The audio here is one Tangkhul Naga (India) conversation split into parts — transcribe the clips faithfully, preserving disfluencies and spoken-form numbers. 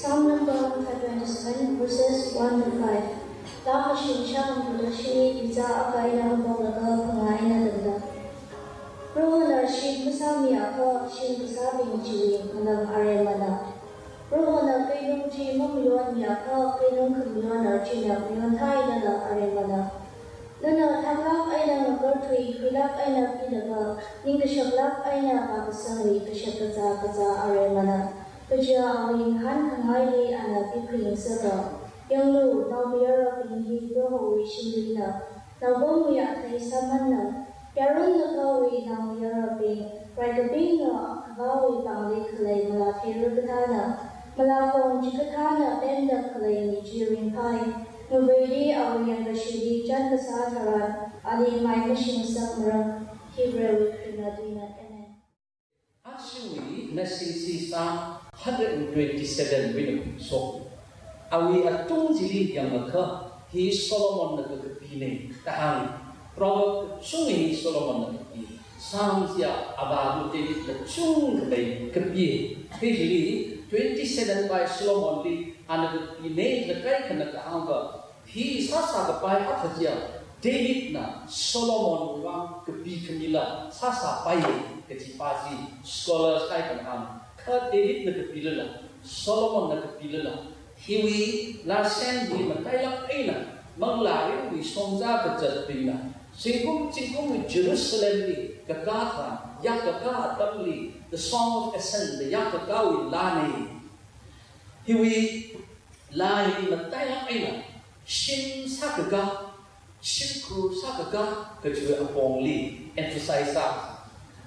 Psalm number five twenty-seven, verses one to five. Laa mashung shākhangatha shini, iza akha eina haophoklaga phangā eina tangda. Prohona shim masāmiakha, shim kasābing chiwui ngalam aremana. Prohona keinung chi mamayonmiakha, keinung khamayona china mayonthā einala aremana. Nana thaklāk eina ngakarthui, khuilāk eina pilaga, ningkashaplāk eina vākasangwui kashak kazā kazā aremana. Kaja awui ngahānkhangaili ana pikhuingasaka. Yanglu, naomayarabing hi Prohowui shimlina, naopamwui athei sāmana. Yaronnakawui naomayarabing, raikabingna akhavawui pāngli khalei malā thera kathāna, malā khong chikathāna pemda khalei mi chi ringphai. Ngaveili awui yangkashili chān kasā tharan, ali mai mashingasakmara. Hibrewui kharinga tuina. Amen. Ajawui message hi Psalm hundred and twenty-seven wui eina sok. Awui atung chili yangakha, hi Solomonna kakapina da hānga. Proverb kachungkha hi Solomonna kapi. Psalm chiya avāva Davidna chungkhamei kapi. Hili twenty-seven by Solomonli ana kapina, lakai khana kahāngva, hi sāsā kapai akha chiya, Davidna Solomonwui vang kapi khamila sāsāpai kajipa chi scholars kaikhana hānga. Kha Davidna kapilala, Solomonna kapilala, hiwui lāsen hi matailāk eina manglā ringwui shongza kazatbingna zingkum zingkumwui Jerusalemli kakā tharan yakkakā atamli, The Song of Ascent da yakkakāwui lāna. Hiwui laa hi matailāk eina shim sākakā, shimkhur sākakā kajiwui apongli emphasize sā.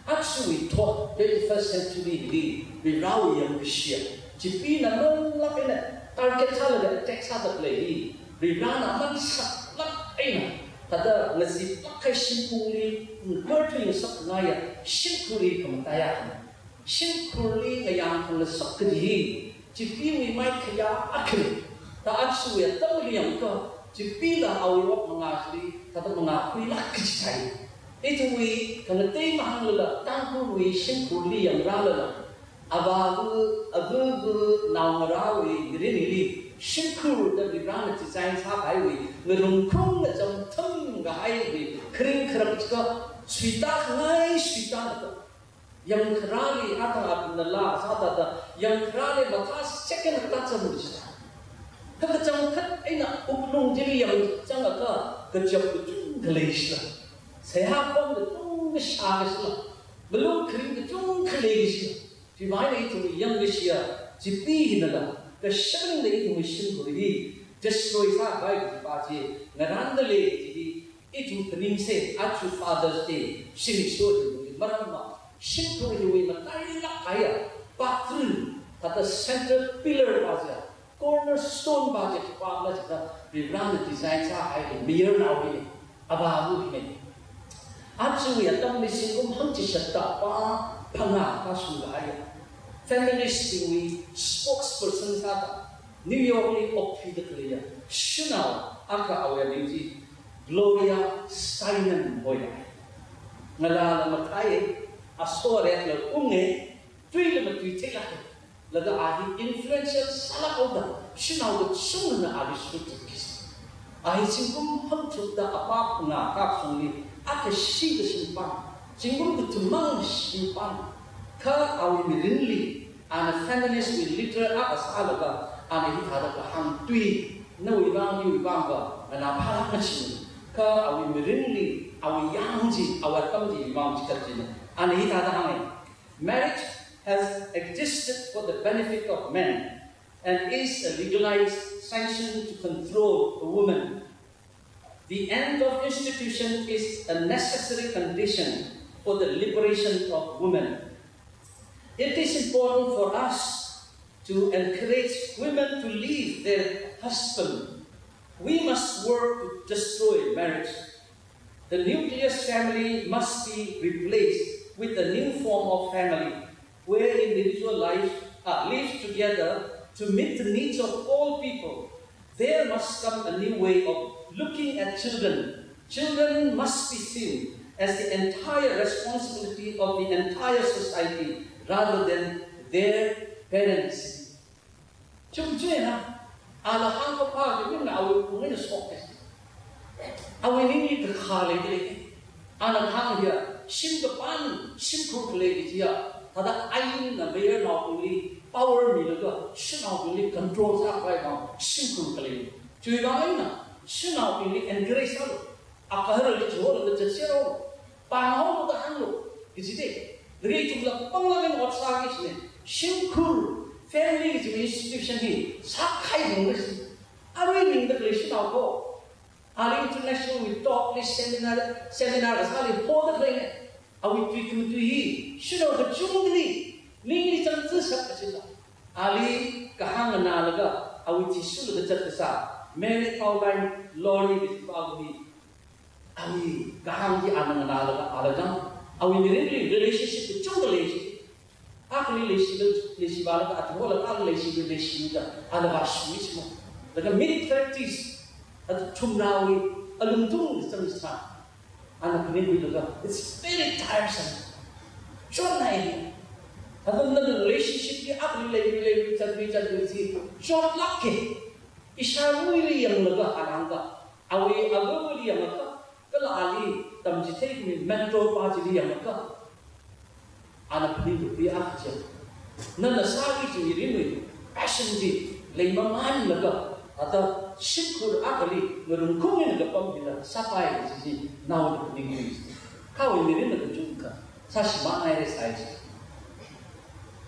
Ajawui thot twenty-first century li Varivarawui yangkashiya, chipee namalāk eina target sālaga attack sāda khalei hi, Varivarana aman saklāk eina, thāda ngaziplāk kahai shimkhurli ngakarthui ngasakngaiya shimkhurli khamataiya. Shimkhurli ngayāngkhangasak kaji hi chipeewui mai khayā akhana. Thāda ajawui atamli yangakha, chipeela awui wok mangāli thāda mangākhuilāk kaji sai. Ithumwui khangatei mahānglala, Tangkhulwui shimkhurli yangrālala, avāva, avava, naongarāwui mirinli shimkhur da Varivarana design sākahaiwui ngarumkhaung ngacham thang kahaiwui kharing kharak chikha, suitākhangai suitālaga, yangkharāli athang athumna laa sāda thāda, yangkharāli mathā second kacham chi. Kha kachangkhat eina wuklung chili yangchangakha, kachap kachungkha leishila, seihā khon kachungkha shākashila, malung kharing kachungkha leishila. Chiwuivang eina ithum yangkashiya chipee hinala, kashakningda ithum shimkhur hi destroy sākahai kajipa chi ngarānda lei kaji hi ithum phaningsa. Aja Father's Day, shini sho ithum maramma shimkhur hiwui matailāk kahaiya, patron, thāda central pillar pa chiya, cornerstone pa chi khipākhala jiakha, Varivarana design sākahai mayarnao hina, avāva hina. Ajawui atamli zingkum hangchishat da pā phangā kashung kahaiya feminist singwui spokesperson sāda New York li okthuida khaleiya shanao akha, awui aming chi Gloria Steinem hoya. Ngalāla mathāi, aso aretla unga, tuila matuitheilāka. Laga a hi influential sālāk haoda, shanao kachungkhana ali shutkisa. A hi zingkum hangthup da apā phangā kashungli akha shida shimpam, zingkum kathum mang shimpam. Kha awui mirinli, ana feminist wui leader akha sālaga, ana hithāda kahāng tui, nawui vang, iwui vangva nganāphālāk machina. Kha awui mirinli, awui yāng chi, awui atam chiwui vang chikatchina. Ana hithāda hānga. Marriage has existed for the benefit of men and is a legalized sanction to control a woman. The end of institution is a necessary condition for the liberation of women. It is important for us to encourage women to leave their husband. We must work to destroy marriage. The nucleus family must be replaced with a new form of family, where individual life, uh, live together to meet the needs of all people. There must come a new way of looking at children. Children must be seen as the entire responsibility of the entire society rather than their parents. Chumchuna, ala hāngkapā chi mina awui pung eina shoka. Awui ningli kakha leida lei. Ana hāng hiya, shim kapān, shimkhur khalei kajiya, thāda ainna mayarnaobingli power milaga, shanaobingli control sākhavai vang, shimkhur khalei. Chiwui vang eina, shanaobingli encourage sālu. Agaharali chiholaga zatsera. Pānghaolu da hānglu. Kajite. Lari chungla panglāk eina ot sāki kajina. Shimkhur family kaji institution hi sākahai lung kaji. Arui ringda khalei shanao ko. Ali international wui talk li seminar, seminar kasāli hoda khaleina. Awui tui khamatui hi, shanao kachungkhali, ningli chang zishat kachila. Ali kahāng nganālaga, awui chi shulaga zat kasā, Mary Pauline Laurie kaji pākahai. Awui kahāng chi ana nganālaga, ala chang, awui mirinli relationship kachungkha lei chi. Akhali leishi, leishi vālaga, athumla akhali leishi, leishi da, ala vāshungmi chimo. Laga mid thirties, athumna awui, alungthung chang sa. Ana phaningkhuilaga, it's very tiresome. Chotnai. Athumna relationship hi akhali lei, lei, chatmi, chatmi chi, chotlāka. Ishāwuili yanglaga, ana hāngda. Awui avavali yangakha, kala ali tamchitheimi mentor pā chili yangakha, ana phaningkhui akha chi. Nana sāki kaji mirinwui passion chi leimamānlaga, ata shimkhur akhali ngarumkhung eina kapam hila sāpai kaji chi naona phaningkhui. Khawui mirinna kachungkha sāshimānhaira sai chi.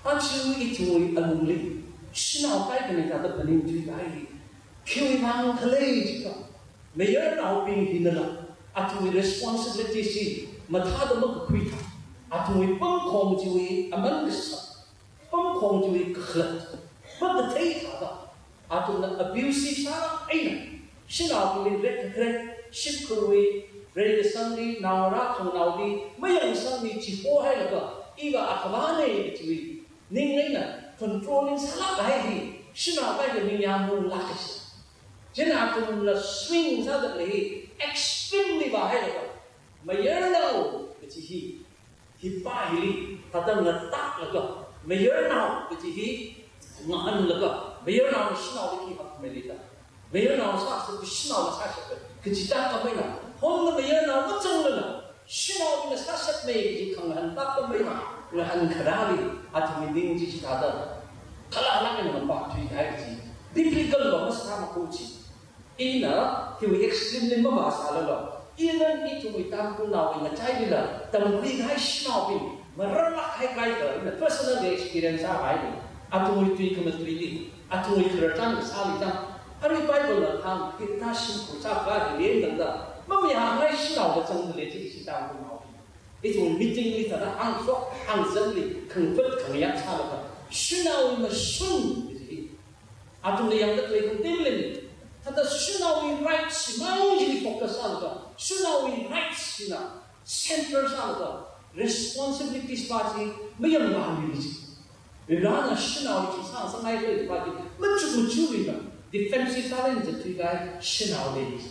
Aja ithumwui alungli shanao kaikhana thāda phaningthuikahai hi khiwui vang khala jiakha, mayarnaobing hinala, athumwui responsibility chi mathāda makakhui thā, athumwui pamkhong chiwui aman kashap, pamkhong chiwui kakhalat makathei thāda, athumna abusive sālāk eina, shanaobingli rekkakhare, shimkhurwui, reikasangli, naongarā khanganaoli mayangsangmi chihohailaga, iva akhavāna kajiwui ning eina controlling sālākkahai hi, shanao kaikhana ningyāng munglāk kaji. Chieina athumna swing sāda khalei, extremely vāhailaga, mayarnao kaji hi, hi pā hili, thāda ngataklaga, mayarnao kaji hi, ngahānlaga, mayarnaona shanaoli khi hakmeili da. Mayarnaona sāshap, shanaona sāshap, kaji tākam eina, hon mayarnao mazanglala, shanaobingna sāshapmei kaji khangahān tākam eina, ngahān kharāli, athumwui ning chi chithāda, kala lāk eina ngapamthuikahai kaji, biblical va masāmako chi. Ina, hiwui extreme li mavāsālala, even ithumwui Tangkhulnaowui ngachailila, tamkhuikahai shanaobing, mararlāk haikahai da, ina personal experience sāhaina, athumwui tui khamatuili, athumwui khararchan kasāli chang, arui Bible na hāng, hithā shimkhur sākahai hi lei nanda, mamayāngai shanao kachangkha lei chi ishi Tangkhulnao. Ithum meeting li thāda hāngshok, hāngzanli, khangvat khangayāt sālaga, shanaowui mashun kaji hi, athumna yangda khalei khangateili, thāda shanaowui right shimang chili focus sālaga, shanaowui right china center sālaga, responsibilities pā chi mayangvāmili chi. Varivarana shanao chi sāngasakngai khalei pā chi machuk machukluida, defensive sālāk eina zatthuikahai shanao lei.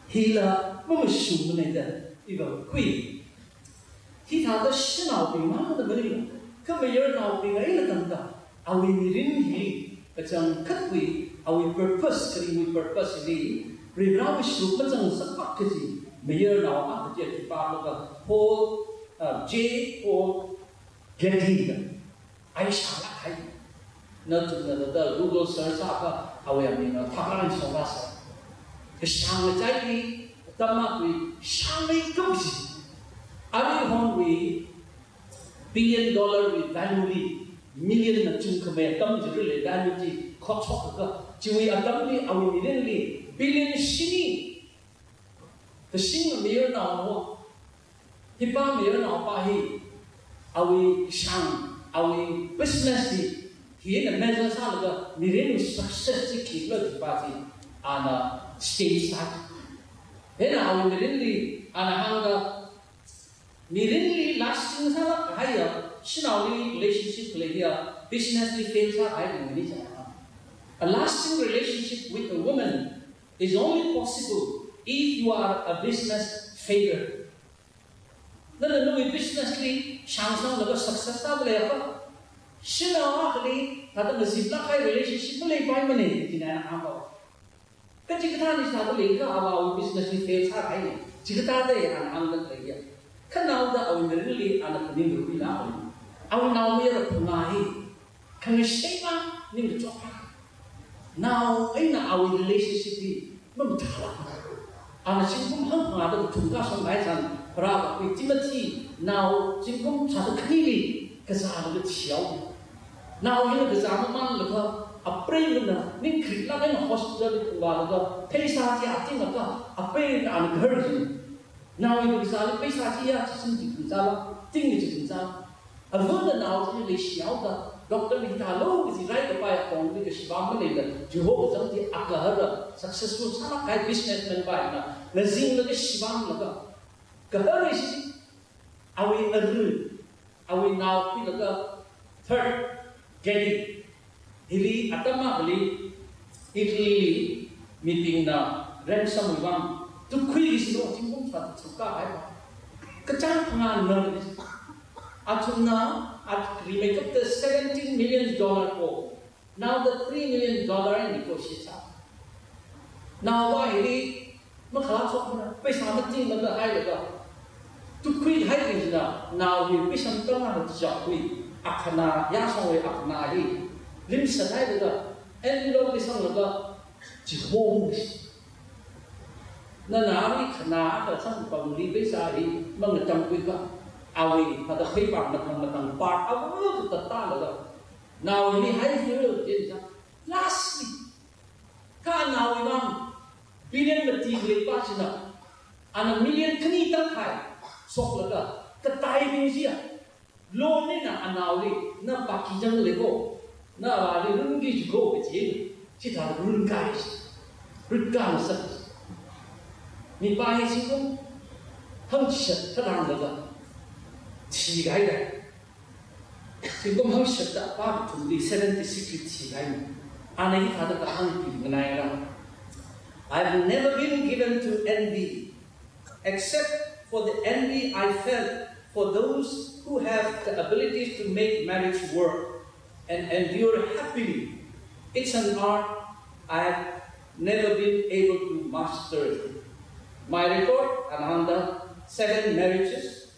Hila mamashungmana da iva khui. Hithāda shanaobing mangda maningla, kha mayarnaobing eina tangda, awui mirin hi kachangkhatwui, awui purpose, kharingwui purpose li, Varivarawui sharuk mazangsaklāk kaji, mayarnao akha chiya khipālaga, Paul, uh, J Paul Getty da. Ai shānglāk hai. Nathumna thāda Google search sāakha, awui aming na thākran songla sā. Kashāng ngachaili, atam akhawui shāngmeikap chi. Aruihonwui billion dollar wui value li, million na chungkhamei atam chili value chi khotshoka. Chiwui atamli, awui mirinli, billion shini kashing mayarnaona. Hipā mayarnaopā hi, awui shāng, awui business hi, hina measure sālaga, mirin success chi khikhala kaji pā chi, ana state sā. Hina awui mirinli, ana hāngda, mirinli lasting sālākkahaiya, shanaoli relationship khalei hiya, business li fail sākahai mirin chang. A lasting relationship with a woman is only possible if you are a business failure. Nana nawui business li shāngsanglaga success sāda leiakha, Shanao akhali thāda ngaziplāk kahai relationship maleipaimana, chieina ana hānghaowa. Kachikathāna thāda leikha awui business hi fail sākahaina, chikathāda ana hāngda leiya. Kha naoda awui mirinli ana khaning ruila awui naomayara phangā hi khangashei mang ningkachot akha. Nao eina awui relationship hi mamathāla. Ana zingkum hangphangāda kathum kashong kahai tharan, pharākakhui Timothy nao zingkum shāda khanili kazālaga thihaowa. Nao hina kazā mamānlaga, apreimana ning khriklāk eina hospital li phungvālaga, pheisā chi atinglaga, apreimana ana gahar chi. Nao hina kazāli pheisā chiya, chi singchi khanzāla, tingli chi khanzāla. Avana nao chi leishihaoda, doctor na hithālu kaji raikapai apongli kashivang maleila, chiho kazang chi agahara, successful sālāk kahai businessman pa hina, ngazinglaga shivanglaga, gahara chi, awui arui, awui nao khuilaga, third, Geddy. Hili atam akhali, Italy li, mibingna ransom wui vang tukhuiluishilo, zingkum shāda tharuk kahai pa. Kachāng phangāna. Athumna, at rimeikapta seventeen million dollar ko. Naoda three million dollar eina negotiate sā. Naopa hili makhalashokmana, pheisā matingmana hailaga, tukhuihaibing china, nao hi pheisā matamna chiakhui, akhana, yāshongwui akhana hi limsat hailaga, envelope li sanglaga, chihomshi. Nana mi khana akha sangpamli pheisā hi mangatangkhuikha, awui, thāda pheipāng matang matang part awui katālaga, nao hili haifilo, chieina. Lastly, kha anaowui vang billion mati khaleipa china, ana million khani tangkhai shoklaga, kataibing chiya, loan eina anaoli, na paki chang leiko, na avāli runki jiko kaji, chithāda runkai chi, rikka masak. Mipa hi zingkum hangchishat tharānlaga thikahai. Zingkum hangchishat da pā kathumli seventy-six li thikahaina. Ana hithāda kahāng hi nganāira. "I've never been given to envy, except for the envy I felt for those who have the ability to make marriage work and endure happily. It's an art I've never been able to master. My record, anahanda, seven marriages,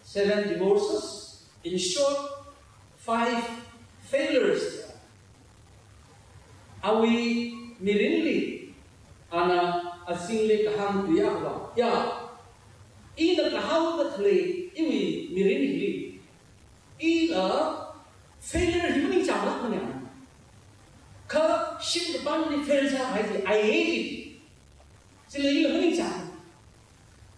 seven divorces, in short, five failures." Awui mirinli, ana azingli kahāng tui akha va, ya, ina kahaoda khalei iwui mirin hili, ila failure hi maningchānglākmana. Kha shim kapānli fail sāhai chi, I hate it. Chili ila maningchāng.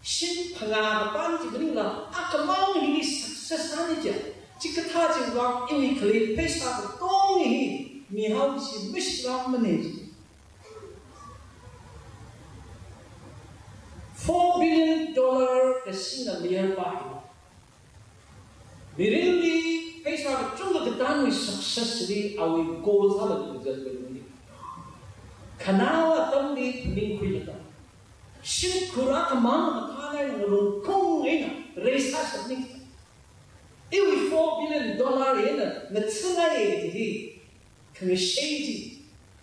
Shim phangā kapān chi maningla, akhamang hili success sāni chi. Chikathā chiwui vang iwui khalei pheisā katonga hi mihao chi mishilākmana chi. Four billion dollar kasina mayarpa hi, mirinli pheisā kachungkha katānwui success li awui goal sālaga kazat kazat ni. Khanaowa atamli phaningkhuilaga, shimkhur akhamang mathālāk eina ngarumkhung eina reisāshatni. Iwui four billion dollar eina ngathālāk eina hi, khangashei chi,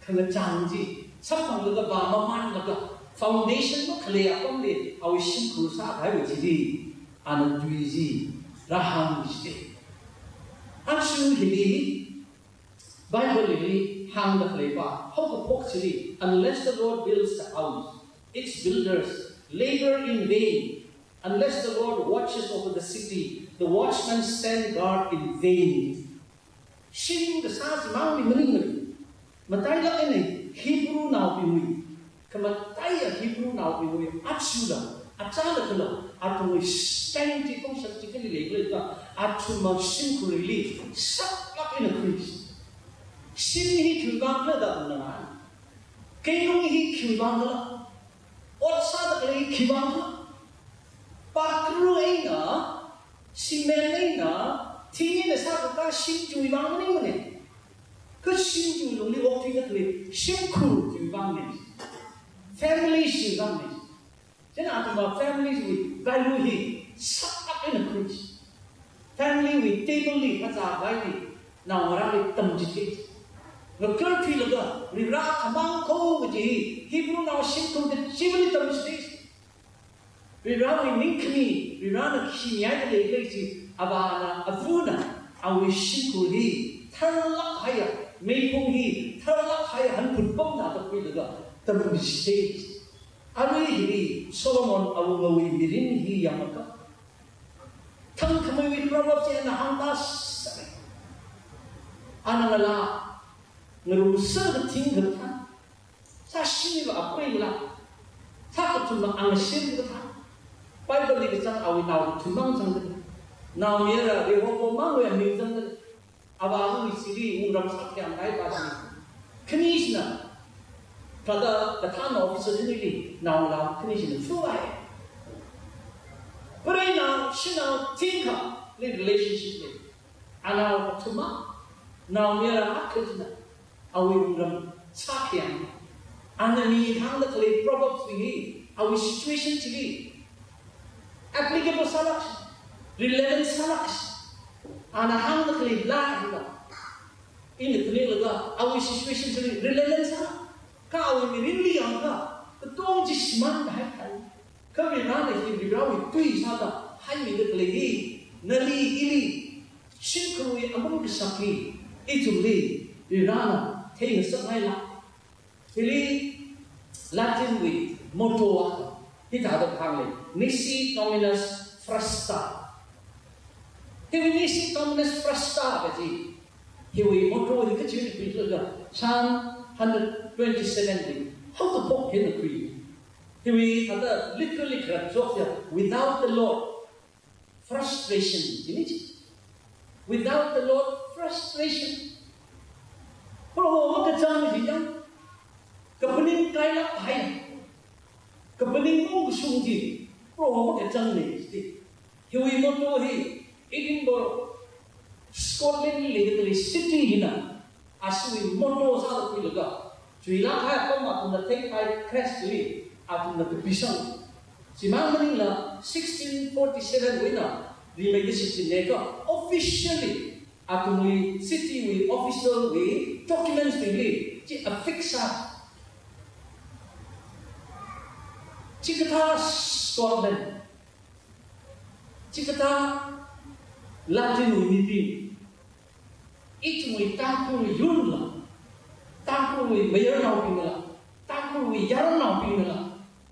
khangachāng chi, samphanglaga vāmamānlaga, foundation makhalei apamli awui shimkhur sākahaiwui chili, ana tui chi, rāhāng chi. Aja hili, Bible hili hāngda khaleipa, haokaphok chili, "Unless the Lord builds the house, its builders labor in vain. Unless the Lord watches over the city, the watchmen stand guard in vain." Shim kasā chimangli maningmana. Matailāk eina Hebrewnaobingwui, khamataiya Hebrewnaobingwui, achula, achāla khala, athumwui strength chi, pangshap chi kali leikhala, athumna shimkhurli saklāk eina khui. Shim hi khiwui vang khala da nana. Keinung hi khiwui vang khala. Ot sāda khalei khiwui vang khala. Pakru eina, cement eina, thing eina sākakā shim chiwui vang maningmana. Kha shim chiwui lungli okthuida khalei shimkhur chiwui vangna. Family chiwui vangna. Chieina athumva family chiwui value hi saklāk eina khui. Family wui table li, kazā vaili, naongarāli tamchithei. Ngakarthuilaga Varivarā khamang kho kaji hi Hebrewnao shimkhur kachivali tamchithei. Varivarāwui ningkhami, Varivarāna khi mihaida leikhala chi, avāna, avana, awui shimkhur hi tharlāk haiya, meiphung hi tharlāk haiya hanphut pamda khuilaga tamchithei. Arui hili Solomon awungawui mirin hi yangakha, thangkhameiwui Proverbs chi ana hāngda sāi. Ana ngalā ngarumsa kathing kathā, sāshimiva apreiva, sākathuma angashim kathā. Bible li kachang awui nao kathum mang zangda, naomayara Rehoboam mangwui aming zangda, avāwui siri wungram sākhayang hai pa chi. Khanishina, thāda kathāna officer khanili naongalā khanishina phuhai. Preina shanao thingkhali relationship lei. Anao kathuma, naomayara akha china, awui wungram sākhayang. Ana mi hāngda khalei Proverbs li hi, awui situation chili applicable sālāka, relevant sālāka. Ana hāngda khalei laa hila, ina khaninglaga awui situation chili relevant sālāka, awui mirinli yangakha, katong chi shimānda haikahai. Kha Varivarāna hi Varivarāwui tui sāda haimida khalei hi, nali ili, shimkhurwui amun kasak hi, ithumli Varivarāna theingasakngaila. Hili Latin wui motto akha hithāda hānglei, Nisi Dominus Frusta. Hiwui Nisi Dominus Frusta kaji hiwui motto hi kachi khuilaga, Psalm hundred twenty-seven li haokaphok hina khui. Hiwui thāda literally kharā chokya, without the Lord, frustration, ini chi. Without the Lord, frustration. Proho makachang chi yang, kaphaning kailāk hai, kaphaning mong kashung chi, Proho makachang nei chi. Hiwui motto hi Edinburgh, Scotland li leida khalei city hina, ashiwui motto sāda khuilaga, chuilāk hai apam athumna theikahai crest li athumna kapisang. Chimang maningla sixteen forty-seven wui eina rimeikashit chi neka officially athumwui city wui official wui documents wui li chi affix sā. Chikathā Scotland, chikathā Latin wui mibing, ithumwui Tangkhul yurla, Tangkhulwui mayarnaobingla, Tangkhulwui yarnaobingla,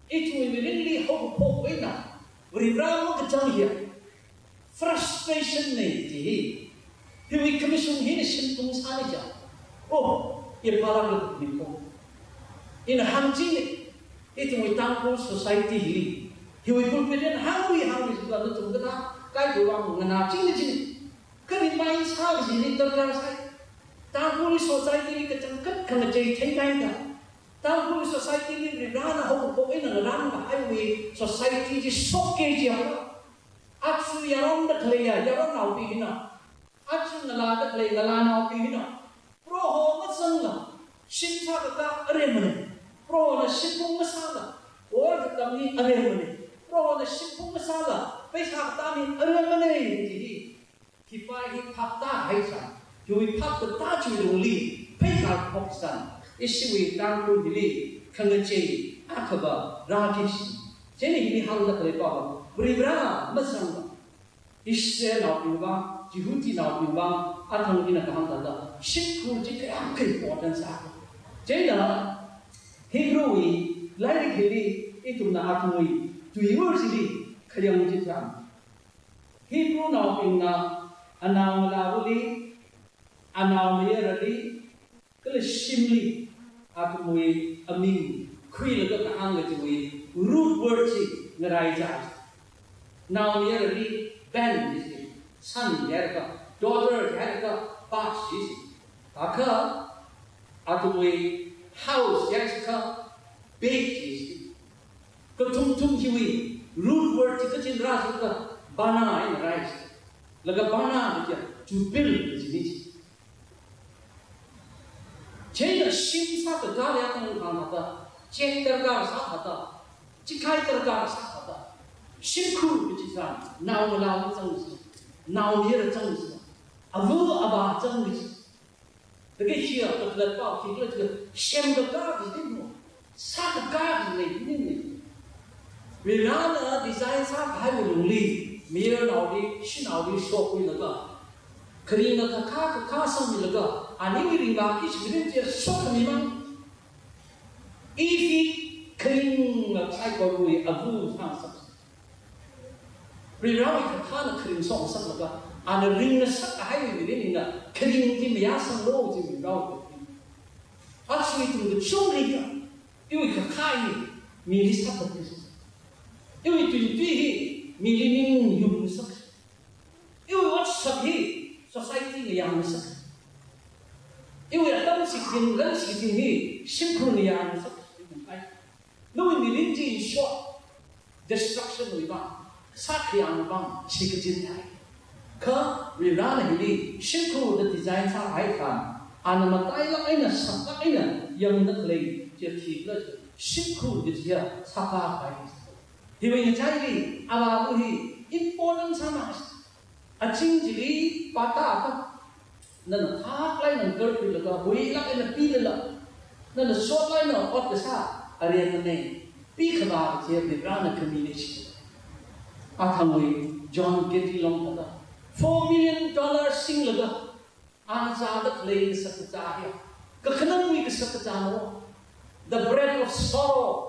ithumwui mirinli haokaphok eina Varivarā makachang hiya, frustration nei chi hi. Hiwui khamashung hina shimtung sāni ja. Oh, i phalak lak ni ko. Ina hāngching, ithumwui Tangkhul society hili, hiwui pulpit eina hāngwui hāngwui sula nathum kathā kaikha vang nganāching ni chi. Kha remind sāki chili darkar sai. Tangkhul society li kachangkhat khangachei theikahaida, Tangkhul society li Varivarāna haokaphok eina ngarānkahaiwui society chi shokki kajiakha, aja yaronda khaleiya yaronnaobing hina, aja ngalāda khalei ngalānaobing hina, Proho mazangla, shim sākakā aremana. Prohona shimphung masāla, ot katamli aremana. Prohona shimphung masāla, pheisā katāli aremana chi hi. Hipa hi phaptāhaisā, hiwui phaptākachāwui lungli pheikar phoksan, ishiwui Tangkhul hili khangachei akhava rāki kaji. Chieina hili hāngda khalei pava, Varivarā mazangla, Israelnaobing vang, Jihudinaobing vang, athang ina kahāng thāda, shimkhur chi kayākha important sā. Chieina Hebrew wui lairik hili ithumna athumwui tuiyur chili khayang chitharan, Hebrewnaobingna anaongalāvali, anaomayarali, kala shimli athumwui aming khuilaga kahāng kajiwui root word chi ngarai jai. Naomayarali ben chi, son jiakha, daughter jiakha, pa chi. Kha athumwui house jiakha, bed chi. Kathumthum hiwui root word chi kachin rāsākha bana eina rai. Laga bana kaja to build kajina chi. Chieina shim sākakā li athang thāda, chek darkar sāthāda, chikhai darkar sāthāda, shimkhur kaji sā, naongalā mazangsa, naomayara zangsa. Ava avā zangmi chi. Dake hiya kakhalatpao khikhala jiakha, semkakā kaji ding mo. Sākakā kaji lei ding ne. Varivarāna design sākahaiwui lungli, mayarnaoli, shanaoli shokhuilaga, kharingna kakā kakā sangmilaga, aniwui ringvā khi shikharing chi shokkhami mang. If hi kharingna saikorali ava sāngasak. Varivarāwui kathāna kharing shokngasaklaga, ana ringngasakahaiwui mirin hina kharing chi mayāsanglu ji Varivarāwui kathāna. Aja ithum kachungkha hi, iwui kakhā hi mili sāthatki. Iwui tuitui hi mili ningyumngasak. Iwui otsak hi society ngayāngasak. Iwui atam shikathin, ran shikathin hi shimkhur ngayāngasak. Nawui mirin chi in short, destruction wui vang, sākhayāng vang shikachin thai. Kha Varivarāna hili shimkhurda design sāhai tharan, ana matailāk eina, saklāk eina yangda khalei chi thikhala, shimkhur kajiya sākahai. Hiwui ngachaili, avāva hi important sāmei. Aching chili pata apa. Nana thāklāk eina ngarkhuilaga, huilāk eina pilala, nana sotlāk eina ot kasā aremana. Pikhavā kaji Varivarāna khami ne chi. Athangwui John Gatlin long thāda, four million dollar singlaga, ana zāda khalei ngasakazā hiya, kakhanangwui kasakazā no. The bread of sorrow.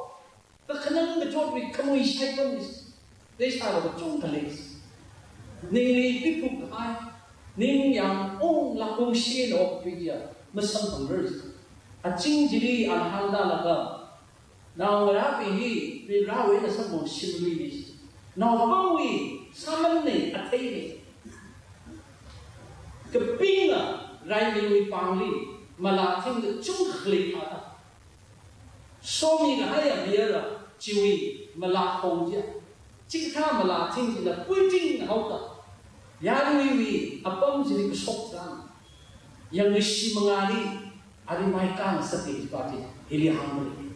Kakhanang kachotwui khamui shaipamli, leisālaga kachungkha lei. Ningli piphuk kahai, ningyāng unglāk ungshina okthuiya, masamphangrar. Aching chili ana hāngdalaga, naongarābing hi Varivarāwui eina samphang shimluina. Naopamwui sāmanna, atheina. Kapinga raimiwui pāngli malā thing kachungkha leipata. Somikahaiya mayara chiwui malā khong chiya. Chikathā malā thing china puiting haoda, yaruiwui apam chili kashok zang. Yangkashi mangāli arimai kang sati pati hili hāngmali.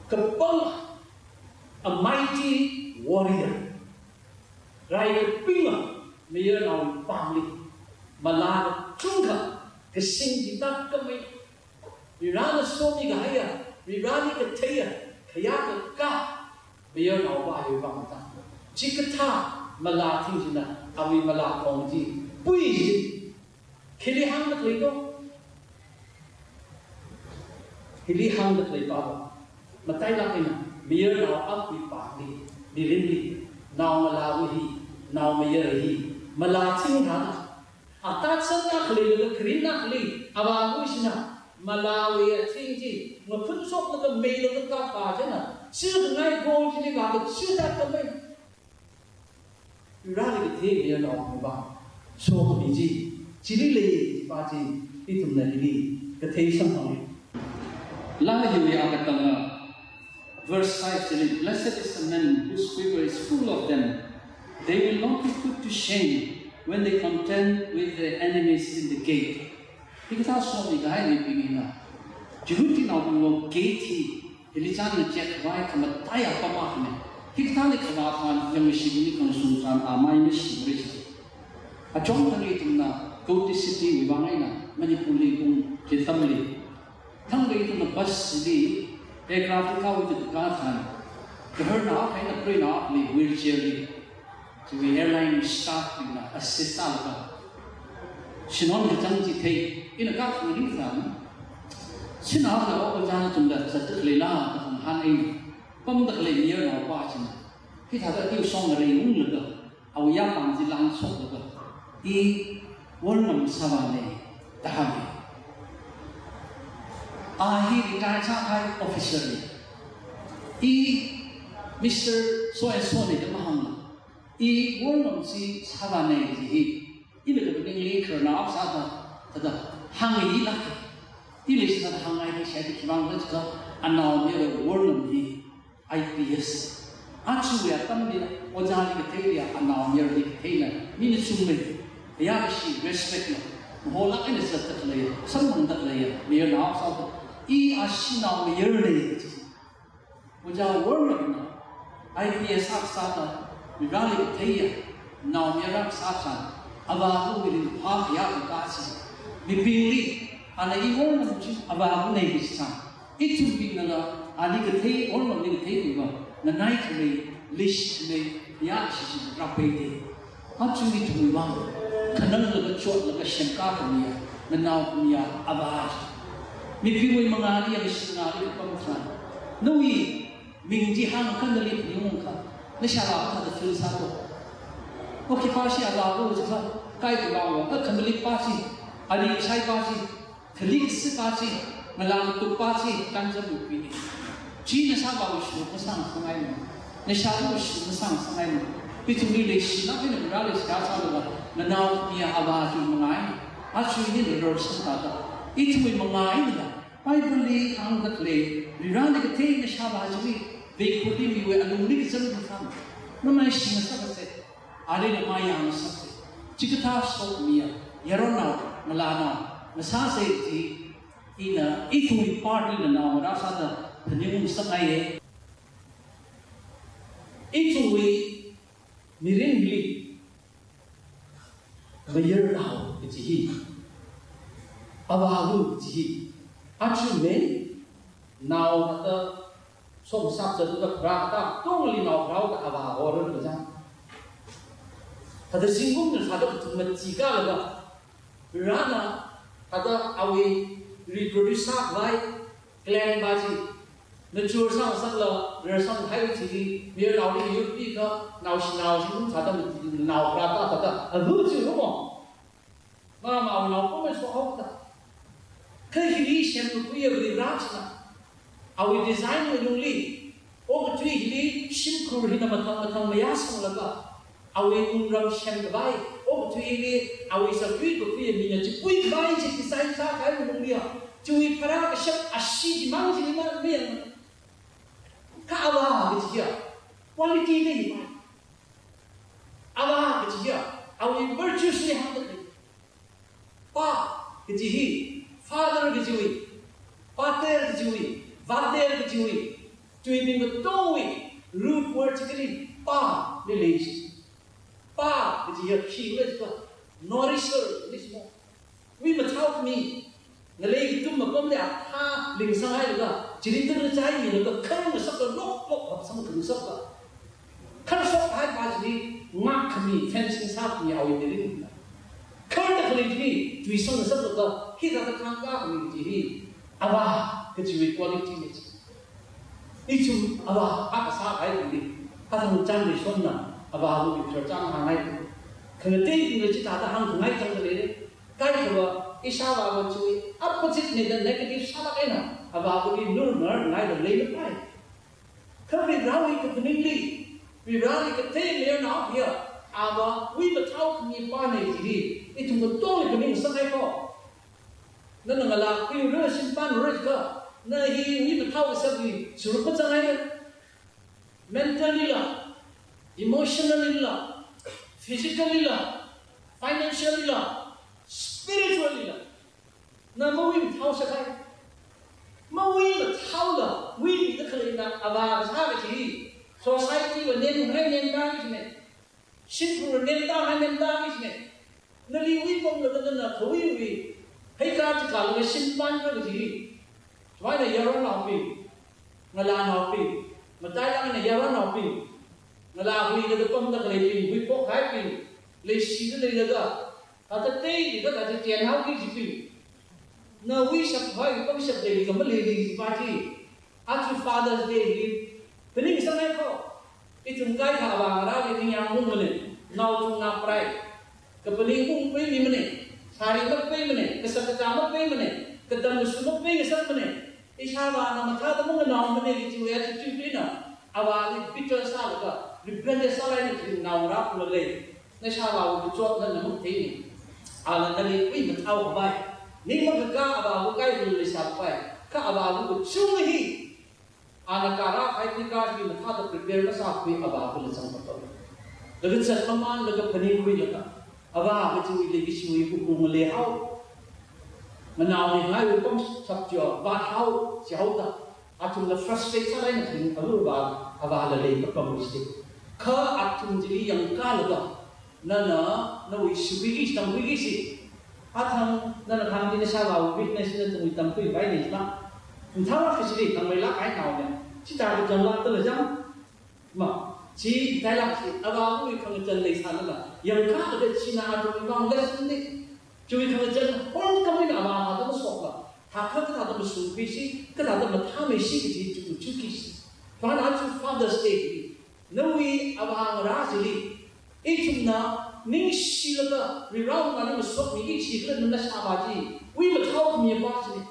Kapam, a mighty warrior. Rai kapinga mayarnaowui pāngli malā kachungkha kasing chi tākhamei. Varivarāna somikahaiya, Varivarāli katheiya, khayā kakā mayarnaova hiwui vang ta. Chikathā malā thing china awui malā khong chi pui ji. Khili hāngda khalei to? Hili hāngda khalei pava, matailāk eina mayarnao akhawui pāngli, mirinli, naongalāva hi, naomayara hi malā thing thāda. Atāchanna khalei laga kharinna khalei, avāva shina malāwui athing chi ngaphun shoklaga meilaga kapā china, chikhangai khong chili vāda chithākhamei. Varivarāli kathei mayarnaowui vang sokhami chi chili lei kaji pa chi ithumna hili kathei samphanga. Laa hiwui akatanga verse five chili, "Blessed is the man whose quiver is full of them. They will not be put to shame when they contend with their enemies in the gate." Hikathā somikahai mibing hina Jihudinaobingwui gate hi, hili chānna check vai khamataiya apam akhane. Hikathāli khavā tharan yangkashibingli khangasun tharan amai mashimara chi. Achon thani ithumna Guwahati city wui vang eina Manipurli ung Chetamli. Thangda ithumna bus li aircraft li kahaoda kaka tharan, gaharnao akha eina preinaoli wheelchair li, chiwui airline staff bingna assist sālaga, shinon kachang chi thei, ina kakhangring tharan, sinaona ojā nathumda zatda khaleila da khangahān eina, pamda khalei mayarnaopa china, hithāda atiu shong ngareiunglaga, awui yapāng chi langshoklaga, "I Worngam Savane," da hānga. A hi retire sākahai officer ne. "I Mister So and so ne," da mahāngla, "I Worngam chi Savane," kaji hi, ina kaphaningli khararnao sāda, thāda hāngngailaga, ili sāda hāngngaili shāda khivang khala jiakha, anaomayara Worngam hi I P S. Ajawui atamli, ojāli katheili, anaomayarali katheila, mina chungmei, ayarshi respect la, maholāk eina zatda khalei, samphangda khalei mayarnao sāda, "I ashinaomayarane," kaji. Ojā Worngamna I P S akha sāda, Varivarāli katheiya, Naomayara kasā chān, avāwui ringphā khayā kaka chi. Mibingli, ana i ornam chi avāwui nei kachi chān. Ithumbingnala, ali kathei ornamli kathei khuiva, nganai khalei, leishi khalei, ya shishi rāpai de. Aja ithumwui vang, khananglaga chotlaga semkā khamiya, nganao khamiya, avā chi. Mibingwui mangāli, yangshi ngāli kapam chān. Nawui, ming chi hāngakha nali phaningung kha, nashāvā kathāda feel sāto. O khipā shi avāva chikha, kaikha vāva, a khanali pā chi, ali shai pā chi, khali kasi pā chi, ngalā matup pā chi, kanzam mupini. Chi nashāvāwui shuruk masāngasakngaimana. Nashāvāwui shuruk masāngasakngaimana. Ithumli leishina pina rāleishiya sālaga, nganao khamiya avā chi mangai. Aja hi nirorsan tata. Ithumwui mangaina da. Bibleli hāngda khalei, Varivarali kathei nashāvā chili, veikhurli miwui alungli kazang kazang, mamaishingasaksa, alila mayangasaksa. Chikathā shokmiya, yaronnao, ngalānao, ngasāsa chi, ina, ithumwui partli nganao rāsāda, phaningungasakngaiye. Ithumwui mirinli, mayarnao kaji hi, avāva kaji hi, aja main, nao thāda, som sap zat thāda, pharā thāda, tongli nao pharāda avā horan kazang. Thāda zingkumna thāda kathum machikalaga, Varena, thāda awui reproduce sākhavai, clan pā chi, mature sāngasakla, rarsang hai chili, mayarnaoli yurpi kha, naoshinao chi kum thāda, nao pharāda thāda, alu chi rumo. Mama awui nao kum mai sohao da. Kha hili semkakhuiya Varena china, awui design wui lungli, okathui hili shimkhur hina mathang mathang mayāsanglaga, awui wungram semkhavai, okathuili awui sākhui kakhuiya mina chikhuikhavai chi design sākahai lungli a, chiwui pharākashap ashee chimang chili ma mayang. Kha avā kaji hiya, quality na hi mai. Avā kaji hiya, awui virtues li hāngda khalei. Pā kaji hi, father kajiwui, pater kajiwui, vater kajiwui, tuibing katongwui root word chi kali, pā li leishi. Pā kaji hiya khi le jiakha, nourisher li shimo. Wi mathao khami, ngalei katum mapamli athā lingsang hailaga, chili tun chai milaga, kharngasakla, lokpok hapsang khangasakla. Kharshok hai pā chili, ngak khami, fencing sākhami awui mirin. Kharda khalei chili, tuisang ngasakla, hithāda khangkā khami kaji hi, avā kajiwui quality na chi. Ithum avā akha sākahai khani, athang chānli shonna, avāwui picture chān hāngngai. Khangateibingla chithāda hāngkhangai chang khalei. Kaikhava, ishāvāva chiwui opposite na da negative sālāk eina, avāvali nurngarngaida leilapai. Kha Varivarawui kaphaningli, Varivarali kathei mayarnao hiya, avāwui mathao khami pā na kaji hi, ithum katongli phaningsanghai ko. Nana ngalā khuiura, shimpanra jiakha, na hi wi mathao kasā hi, suru pachang hai. Mentally la, emotionally la, physically la, financially la, spiritually la, na mawui mathao sākahai. Mawui mathaola, wui mida khaleina avā sā kaji hi, society va nemhai nemda kajina. Shimkhur nemda hai nemda kajina. Nali wi pamlaga nana khawui wi, heikā chikālaga shimpanra kaji hi. Chieina yaronnaobing, ngalānaobing, matailāk eina yaronnaobing, ngalā huida pamda khaleibing, huiphokhaibing, leishida leilaga, thāda teili kathāda chihao kajibing. Nawui shap hai, pangshap leilaga maleili kaji pā chi. Aja Father's Day hi, phaningsanghai ko. Ithum kaikha avā ngarāli ningyāng ungmana, naochungna prai. Kaphaning ungpai mimana, sari makpai mana, kasā katā makpai mana, katam kasu makpai ngasakmana. Ishāvāna mathāda manganaomana kajiwui attitude eina, avāli bitter sālaga, rebellious sālaga ithum naongarā pula lei. Nashāvāwui kachotna na matheimana. Ala nali wi mathao khavai. Ning makakā avāva kaikha leisāpai. Kha avāva kachung hi, ana karā khai khuikā hi mathāda prepare masākhui avāva la zangpatto. Laga zat mamānlaga phaningkhuilaga, avā kajiwui leikashiwui kupung leihao. Nganao leingaiwui pamshap chiva vāthao, chihaoda. Athumla frustrate sālāk eina kharing alu avā, avāla leikapam chi. Kha athum chili yangkālaga, Nana, nawui shikhuiki, tamkhuiki kaji. Athang, nana khangdi nashāvāwui weakness na tungwui tamkhuipai ni ma. Nthara kachili, thangmeilāk kahai naona. Chithāda kachānglāk tala jang. Ma, chi tailāk chi, avāwui khangachān leisālala. Yangkha ada china athumwui vang lesson ni. Chiwui khangachān, hon kamin avā thāda masokla. Thākha kathāda mashungkhui shi, kathāda mathāmei shi kaji chu chu ki shi. Phana chu Father's Day. Nawui avāngarā chili, ithumna ningshilaga, Varivarāna nali masokmiki kaji kala nana shāvā chiwui mathāokhami pa chili,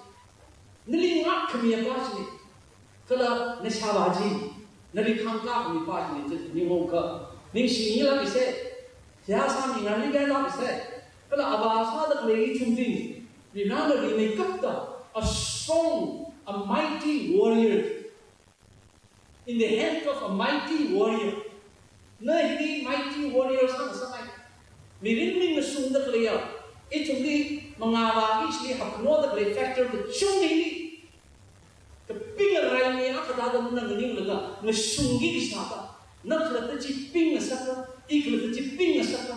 nali ngākkhami pa chili, kala nashāvā chi, nali khangkākhami pa chili, chi ningungkha, ningshimilāk kaji, seihā sāmingarāli kailāk kaji, kala avā sāda khalei ithumli, Varivarāna rimeikapta, a strong, a mighty warrior in the hand of a mighty warrior. Na hili mighty warrior sāngasakngai. Mirin mi ngasungda khaleiya, ithumli mangāvāki kajili hapkhanāda khalei factor kachungkha hili. Kapinga raimi akha thāda nana nganinglaga, ngasungki kaji thāda. Na khalatta chi pingngasaka, i khalatta chi pingngasaka.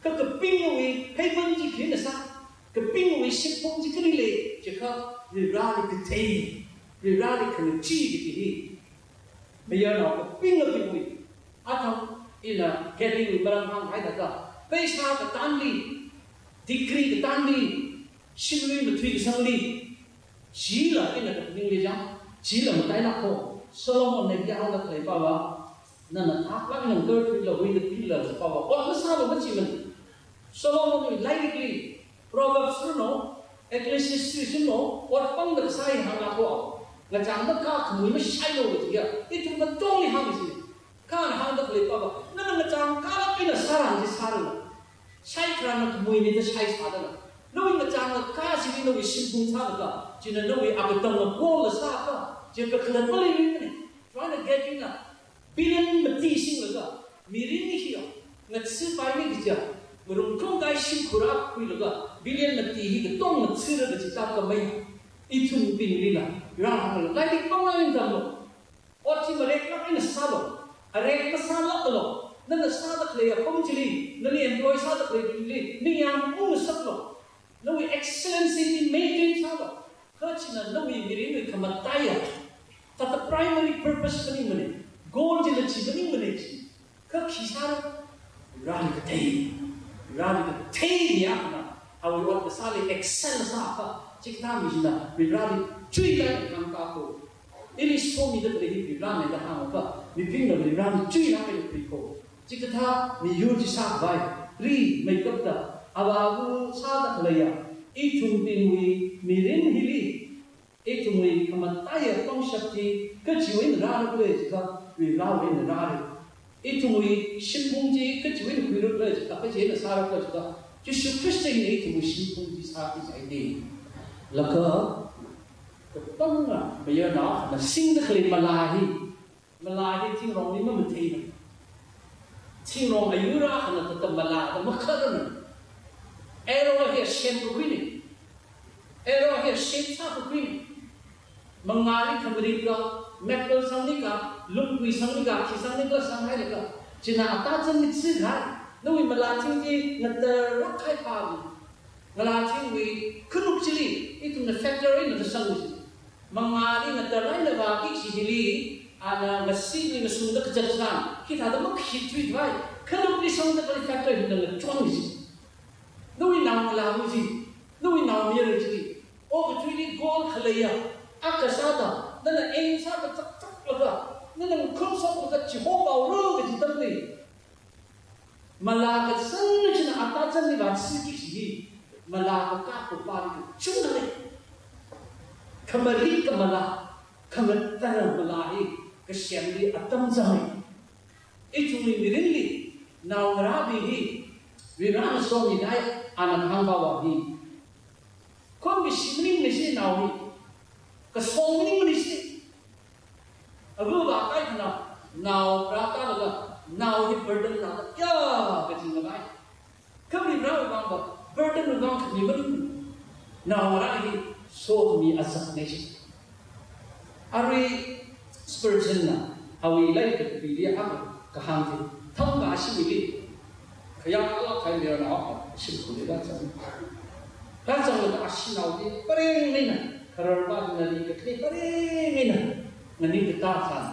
Kha kapingawui payment chi khina sā, kapingawui shimphung chi kali lei, chiakha Varivarāli kathei, Varivarāli khangachee kaji hi. Mayarnao kapinga khiwui. Athang ina Kathy wui maram hānghaida ka. Paisa katānli, degree katānli, shimlui mathui kasangli. Chila ina kaphaningli jang, chila matailāk ko. Solomonna hithāda hāngda khalei pava. Nana thaklāk eina ngakarthuila huida pila pava. Ot masālu machimana. Solomonwui lairikli, Proverbs ranu, Ecclesiastes ranu, ot pangda kasā hi hānglāk ko. Ngachang makā khamui mashailu kajiya, ithum katongli hāngsi. Khana hāngda khalei pava, nana ngachang kālāk eina sārang chi sārang. Shaikharāna khamui mida shaisādala. Nawui ngachang ngakā chili nawui shimphung sālaga, china nawui akatang akola sāka, chi kakhalat maleimana. China Kathyna, billion mati singlaga, mirin hiya, ngatsi paini kaja, ngarumkhaung kahai shimkhur akhuilaga, billion mati hi katong ngatsira kaji tākhamei. Ithumbinglila, rāhāngla, lairik pāngla eina tamlu. Ot chi mareklāk eina sālu. Arek masālāklu. Nana sāda khalei apam chili, nali employ sāda khaleili, ningyāng ungngasaklu. Nawui excellency li maintain sālu. Kha china nawui mirinwui khamataiya, thāda primary purpose maningmana, goal chila chi maningmana chi. Kha khi sāra, Vareli kathei, Vareli kathei ni akhana, awui ot kasāli excel sākha, chikathā mi china, Vareli chuilāk eina khangkā ko. Ili somida khalei hi Varena da hāngakha, mibingna Vareli chuilāk eina khui ko. Chikathā miyur chi sākhavai, rimeikapta, avāva sāda khaleiya, ithumbingwui mirin hili, ithumwui khamataiya pangshap chi, kachiwui eina rāra khala jiakha, Varewui eina rāra. Ithumwui shimphung chi, kachiwui eina khuira khala jiakha, kachi eina sāra khala jiakha, Jishu Khrista hina ithumwui shimphung chi sāki jai de. Laga, kapangna mayarnao akhana singda khalei malā hi, malā hi thingrongli mamatheina. Thingrong ayur akhana thāda malāda makharana. Arrow hi asem kakhuina. Arrow hi asem sākakhuina. Mangāli khamarika, metal sangnika, lungkui sangnika, khi sangnika sanghailaga, china atazanli tsikahai. Nawui malā thing chi ngatar rākhai pāva. Malā thingwui khanuk chili, ithumna factor eina kasang chi. Mangāli ngatar eina vāki kaji hili, ana ngasili ngasungda kazat chang, hithāda makhithuikhavai, khanukli sangda kali factor hina ngachon chi. Nawui naongalāva chi, nawui naomayara chi, okathuili goal khaleiya, akha sāda, nana aim sāda chakchaklaga, nana ngakhum shoklaga chihopaora kaji tamli. Malā kasang china atazanli vāthuiki kaji hi, malā kakā kapāli kachungkha lei. Khamarika malā, khangatar malā hi, kasemli atam zanga. Ithumwui mirinli, naongarābing hi, Varena somida, ana hāngpava hi. Khon kashi maningmana shi nao hi. Kasong maningmana shi. Avāva kaikhana nao rākalaga nao hi burden na ya kajingavai. Kha Varewui vangva burden vang khami maningmana. Naongarā hi sokhami azakna shi. Arui Spurgeonna awui lairik kathuili akha kahāng chi. Thangkha ashiwuili. Kayākha lāk kahai mayarnao akha shimkhurli rāzang. Rāzanglaga ashee naoli pareng eina, khararpā nali kathei pareng eina, ngani katā san.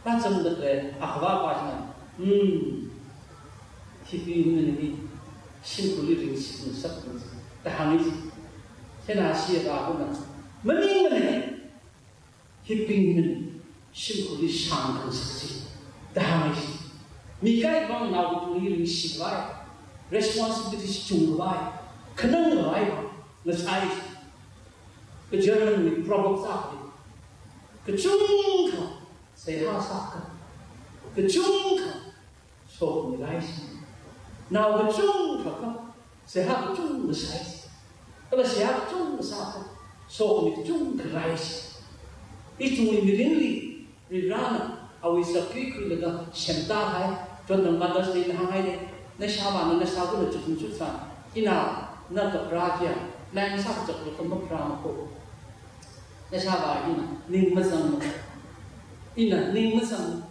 Rāzangda khalei akhavāpa china, "Hmm, hibing hina nali shimkhurli ringshitngasakna," da hānga ji. Chieina ashee avāna, "Maningmana, hibing hina shimkhurli shāngkhangasak ji," da hānga ji. Mi kaikhawang naotungli ringshi khavai, responsibility chungkhavai, khanang khavai ngasai ji. Ka German wui proverb sākahai, kachungkha seihā sākha, kachungkha sokhami rai ji. Nao kachungkha akha seihā kachungkha sai ji. Kala seihā kachungkha sākha, sokhami kachungkha rai ji. Ithumwui mirinli Varivarana awui zak khuikhuilaga semtāhai, chotnang Mother's Day na hānghai de, nashāvāna nashākuna chukmachuk sā, ina na kapharā chiya, nang sākazaklu kha mapharā makho. Nashāvā hina ning mazang, ina ning mazang.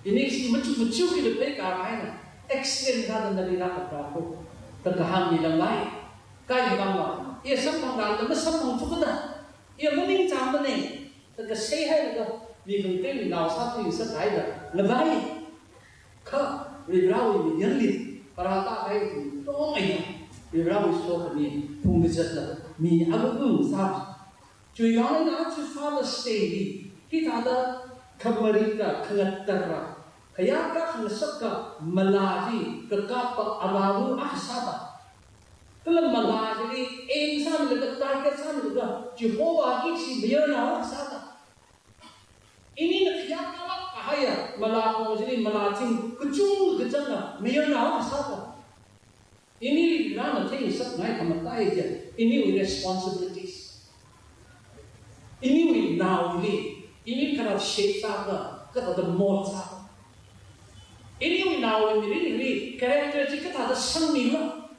Ini shi machuk machuk kida pei ka haina, accident sāda nali rākapharā kho, da kahāng milang lai. Kaikhawangva, iya samphang rāda masamphang thukada, iya maningchāngmana, da kasei hailaga, mi khangateili nao sāthuingasak haida ngalei. Kha Varivarawui mirinli, pharāda kahai thong eina, Varivarawui sokhami phungkazatla mi akha ngasā. Chiwui vang eina aja Father's Day li, hithāda khamarita, khangatarra, kayākha khangasaka malā chi kakappa avāva akha sāda, kala malā chili aim sāmilaga, target sāmilaga, Jehovahki kashi mayarnao akha sāda, inina kayākha lāk kahaiya malā kong chili malā thing kachungkha kazanga mayarnao akha sāda, inili Varivarana theingasakngai khamataiya, iniwui responsibilities. Iniwui naoli, ini kathāda shape sākhala, kathāda mold sākhala. Iniwui naowui mirinli character chi kathāda sangmikhala.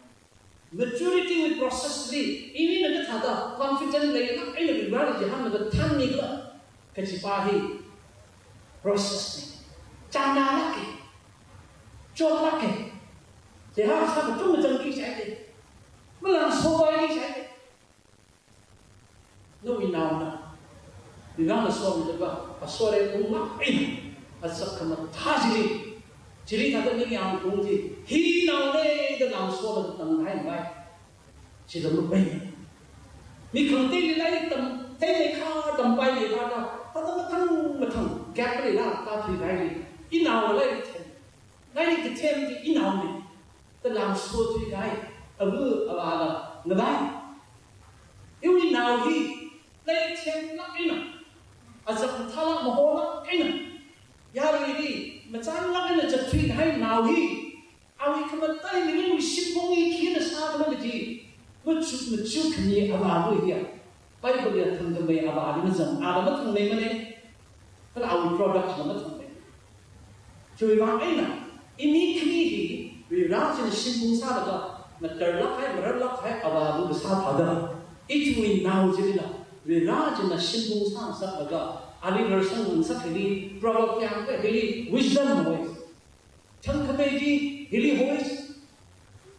Maturity wui process li, inina kathāda confident leilāk eina Varivarali chihānlaga thanmikhala, kajipa hi process na. Chānlāka, chotlāka, seihā sā kachungkha zangki jihaida, malāngsopaiki jihaida. Nawui naona Varivarana somilaga, asore unglāk eina, azak khamathā chili, chili thāda ningyāng ung chi, hi naona da lāngsolaga tanghaimei. Chila mapai. Mi khangateili lairik tam, theimeikhar, tampaimeikharda, thāda mathang mathang gap leilāk tāthuihaili, inao lairik them. Lairik kathem chi inaona da lāngsothuikahai ava avāla ngalei. Iwui nao hi lairik themlāk eina, azak mathālāk maholāk eina, yaruili machānlāk eina zatthuikahai nao hi, awui khamataiya mirinwui shimkhurli khina sākhala kaji machuk machuk khami avāva hiya, Bible li thangkhamei avāli mazang, ala mathangmeimana, kala awui product la mathangmei. Chiwui vang eina, ini khani hi Varivara china shimkhur sālaga, ngatarlāk kahai, mararlāk kahai avāva kasā thāda, ithumwui nao chilila Varivara china shimkhur sāngasaklaga, ali rarsanglangsakli, proverb yang kahai hili wisdom hoi. Thangkhamei chi hili hoi.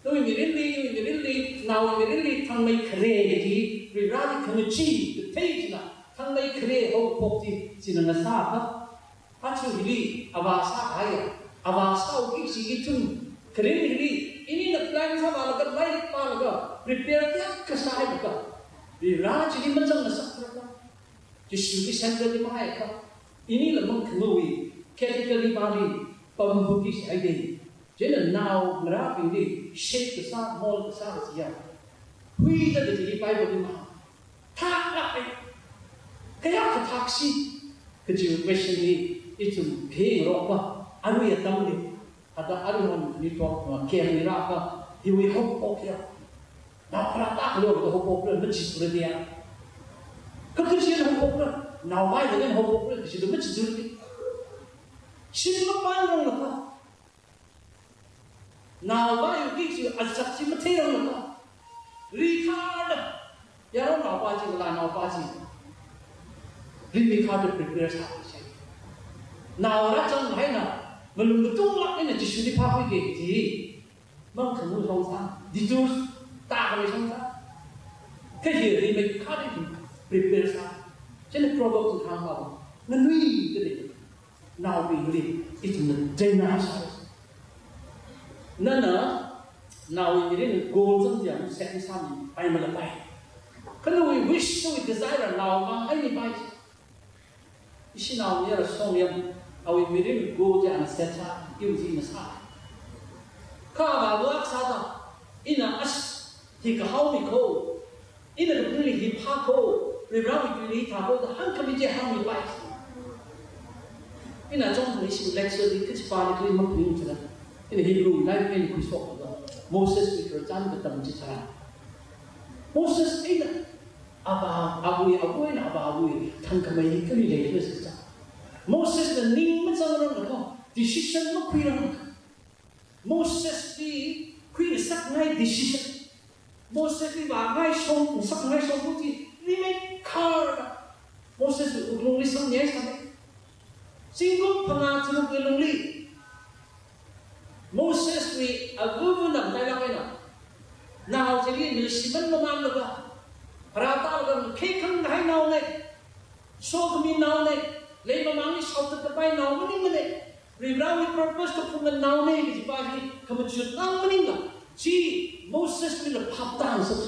Nawui mirinli, iwui mirinli, naowui mirinli thangmei khare chi, Varivarali khangachee kathei china, thangmei khare haophok chi, china ngasākha. Aja hili avā sāhaiya, avā sāki kaji ithum kharing hili, inina plan sāvālaga, lairik pālaga, prepare kayākha sāhailaga, Varivara chili mazangngasaklaga, Jishuli centre li mahaikha, inila mangkhamawui category vali pamhuki jihaida. Chieina nao ngarābingli shape kasā, mold kasā kajiya, huida kaji Bible li mahāng. Thaklāka. Kayākha thakshi kaji question li ithum phengarokpa, arui atamli. Thāda aruihon nithok, uh, camp li rākha, hiwui haophok hiya, nao kharā tākhaleiwui haophokra, machithura diya. Kha kachi haophokra, naovāwui haophokra, kachida machithura diya. Shim mapānranglakha, naovāwui kachi azak chi matheiranglakha, ri kharda, yaron naopa chi, ngalānaopa chi, rimikharda prepare sāki sai. Nao rāzanghaina, malung katunglāk eina Jishuli phākhuiki kaji, Mangkhanu shong sā, detour, tākhamei shong sā. Kha hi remake khani hi prepare sā. Chieina Proverbs hānghaowa. Nganuida lei. Naobingli, ithumna train sāsa. Nana, naowui mirin gold zangjiakha set sāmipai malapai. Kha nawui wish, nawui desire, nao mang ai mipai. Ishi naongarā Songyan, awui mirin gold chi ana set sā, iwui chi ana sā. Kha avāva sāda, ina as, hi kahao mi kho, ina lukli hi phā kho, Varivarāwui tuili thā kho da hāngkhami chi hāngmipai. Ina chong thang ishi lecture li kachipāli kali maphaning chila. Ina Hebrew nine nine khuishokda, Moseswui khararchan katam chitharan. Moses eina avā, awui, awui eina avāwui thangkhamei kali leikhala sāsa. Mosesna ning mazangrangla kho, decision makhuirang. Mosesli khuingasakngai decision, Mosesli vāngai shong, ngasakngai shong kuti remake khar. Moseswui wuklungli sangnyai sāne. Zingkum phangā tharukli lungli Moseswui avāvana matailāk eina, nao chili ngashiman mamānlaga, pharātālaga ngakhei khanghai naone, sokhami naone, leimamangli shaothat kapai nao maningmane, Varivarāwui purpose kaphunga naone kajipa hi khamachutngai maningla, chi Moseswuila phaptāngasak.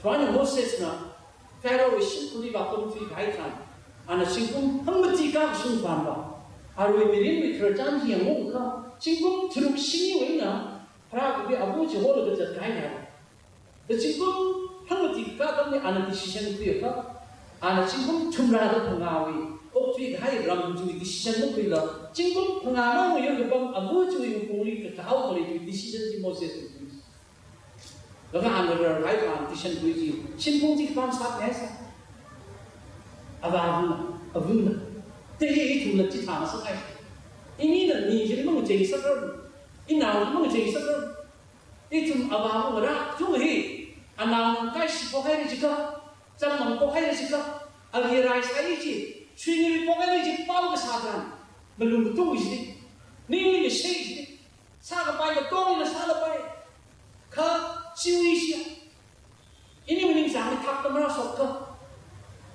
Chieina Mosesna Pharaohwui shimkhurli vāpamthui kahai tharan, ana zingkum hangmati kakashung tharanva, aruiwui mirinwui khararchan hi yangungakha, zingkum tharuk shiniwui eina, pharākakhui ava chi holaga zatkahai thai. Da zingkum hangmati kakā atamli ana decision khuiakha, ana zingkum thumrāda phangāwui okthui kahai ram chiwui decision makhuila, zingkum phangā mang mayur kapam ava chiwui wuklungli kakahao khalei chiwui decision chi Moseswui. Laga ana rarhai tharan decision khui chi, shimphung chi kapam sāngai sā. Avāvana, avana. Te hi ithumla chithāngasakngai. Inina mi chili mangachei sāra. Inaoli mangachei sāra. Ithum avāva ngarā, ithum hi, anaona kashi phokhaira jiakha, chānmang phokhaira jiakha, ali rai sai chi, shuingayi phokhaira chi pao kasā tharan, malung katung jili, ningli ngashei jili, sākapai katongla sālapai, kha chiwui shia, ini maning zangli thak tamra shokakha,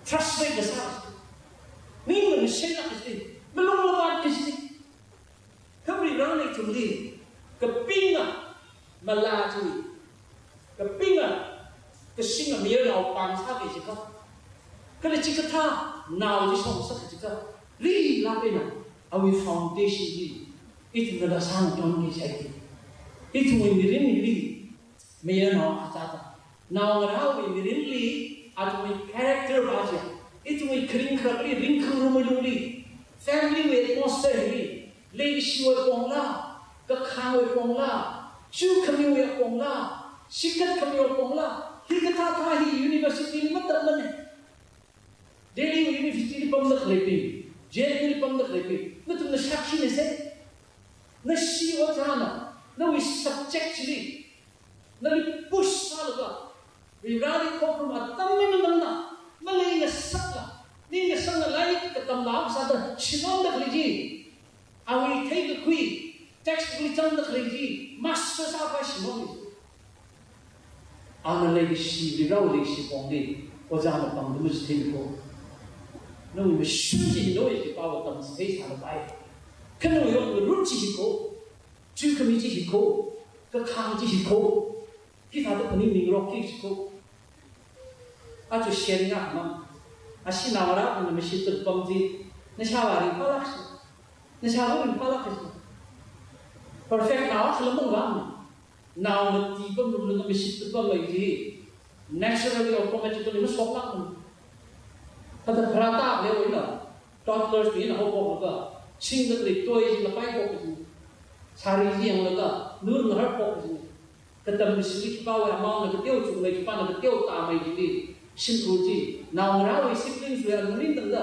trust kasā, ningla ngasheilāk jili, malungla vātki jili. Kha Varivarāna ithumli, kapinga malā chi, kapinga kashinga mayarnao pāng sāki jiakha, kala chikathā nao chi shongsak jiakha, rilāk eina awui foundation chi ithumna la sāngatonki jiakha, ithumwui mirinli mayarnao athāda, naongarāwui mirinli, athumwui character va chi, ithumwui kharing kharakli, ringkhangarumwui lungli, family wui atmosphere hili, leikashiwui apongla, kakhāngwui apongla, chukhamiwui apongla, shikatkhamiwui apongla, hikathā thā hi university li matammanei. Delhi University li pamda khaleibing, J N U li pamda khaleibing, nathumna shākhi nase. Nashi ojāna, nawui subject chili, nali push sālaga, Varivarāli khokharum atam mi maningla, maleingasakla, ningkasangla lairik katamla sāda, shimānda khalei chi, awui theikakhui, textbook li zangda khalei chi, master sāpai shimān. Ana leikashi, Varivarāwui leikashi pongli, ojāna pāngda machithei kho. Nawui mashun chi nawui khipāva tamchithei sālapai. Kha nawui yong ngarut chi hi kho, chukhami chi hi kho, kakhāng chi hi kho, hithāda phaningngaroki chi kho. Aja sharing akhamang. Ashi naongarā akhana mashitda pam chi, nashāvā ringphālāk shi, nashāvā ringphālāk shi. Perfect nao akhala mavāmana. Nao mati pamlungla mashitda pamlei chi, naturally automatically mashoklākmana. Thāda pharātāwui eina, toddlers bingna haophoklaga, singda khalei toy chila paiphok chi, sari chi yanglaga, nur ngaharphok chi. Katamkashili khipāwui amaona kateo chungmei, khipāna kateo tāmei chili, shimkhur chi, naongarāwui siblings wui alungli tangda,